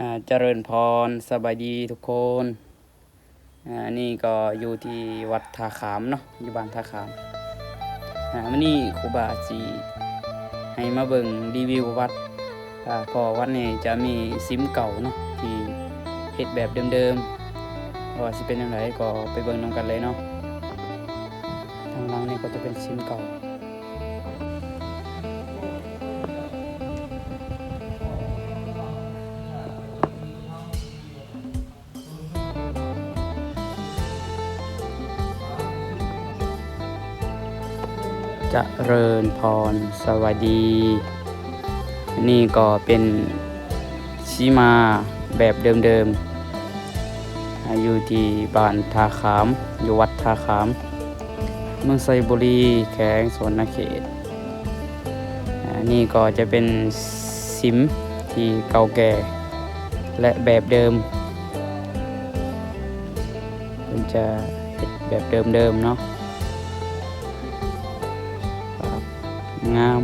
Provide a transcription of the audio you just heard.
ອາ ຈະເລີນພອນ ສະບາຍດີທຸກຄົນ. ອາ ນີ້ກໍຢູ່ທີ່ວັດທ່າຂາມເນາະ ຢູ່ບ້ານທ່າຂາມ. ອາ ມື້ນີ້ຄູບາຊິໃຫ້ມາເບິ່ງຣີວິວວັດ ອາ ເພາະວ່າວັດນີ້ຈະມີສິມເກົ່າເນາະ ທີ່ເຮັດແບບເດີມໆ ວ່າຊິເປັນຈັ່ງໃດກໍໄປເບິ່ງນຳກັນເລີຍເນາະ. ທາງຫຼັງນີ້ກໍຈະເປັນສິມເກົ່າ. ຈະເລີນພອນ ສະຫວັດດີ. ນີ້ກໍເປັນສີມາແບບເດີມໆ ອາ ຢູ່ທີ່ບ້ານທ່າຂາມ ຢູ່ວັດທ່າຂາມ ເມືອງໄຊບູລີ ແຂວງສະຫວັນນະເຂດ. ອາ ນີ້ກໍຈະເປັນສິມທີ່ເກົ່າແກ່ ແລະ ແບບເດີມ ເພິ່ນຈະເຮັດແບບເດີມໆເນາະ. ງາມ.